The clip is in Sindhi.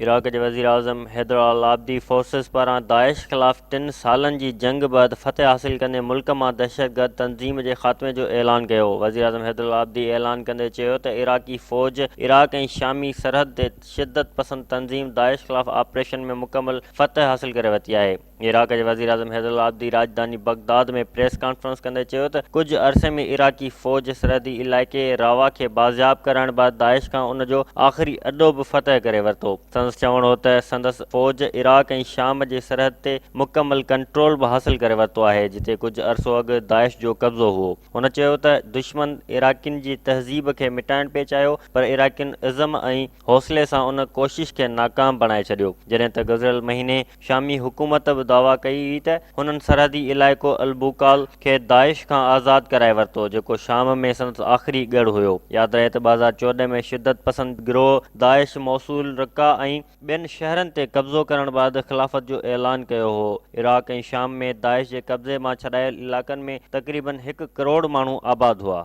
عراق جي وزيراعظم حيدر العابدي فورسز پاران داعش خلاف ٽن سالن جي جنگ بعد فتح حاصل ڪندي ملڪ مان دهشتگرد تنظيم جي خاتمي جو اعلان ڪيو. وزيراعظم حيدر العابدي اعلان ڪندي چيو ته عراقي فوج عراق ۽ شامي سرحد تي شدت پسند تنظيم داعش خلاف آپريشن ۾ مڪمل فتح حاصل ڪري ورتي آهي. عراق جي وزيراعظم حيدر العابدي راڄڌاني بغداد ۾ پريس ڪانفرنس ڪندي چيو ته ڪجهه عرصي ۾ عراقي فوج سرحدي علائقي راوا کي بازياب ڪرائڻ بعد داعش کان ان جو آخري اڏو به فتح ڪري ورتو. سندس چوڻ هو ته سندس فوج عراق ۽ شام جي سرحد تي مڪمل ڪنٽرول به حاصل ڪري ورتو آهي جتي ڪجهه عرصو اڳ داعش جو قبضو هئو. هن چيو ته دشمن عراقين جي تهذيب کي مٽائڻ پئي چاهيو پر عراقين عزم ۽ حوصلي سان ان ڪوشش کي ناڪام بڻائي ڇڏيو. جڏهن ته گذريل مهيني شامي حڪومت به دعويٰ ڪئي هئي ته هنن سرحدي علائقو البوقال کي داعش کان آزاد ڪرائي ورتو جيڪو شام ۾ سندس آخري ڳڙهه هيو. ياد رهي ته 2014 ۾ شدت پسند گروهه داعش موصول، رقه ۽ ٻين شهرن تي قبضو ڪرڻ بعد خلافت جو اعلان ڪيو هو. عراق ۽ شام ۾ داعش جي قبضي مان ڇڏايل علائقن ۾ تقريبن هڪ ڪروڙ ماڻهو آباد هئا.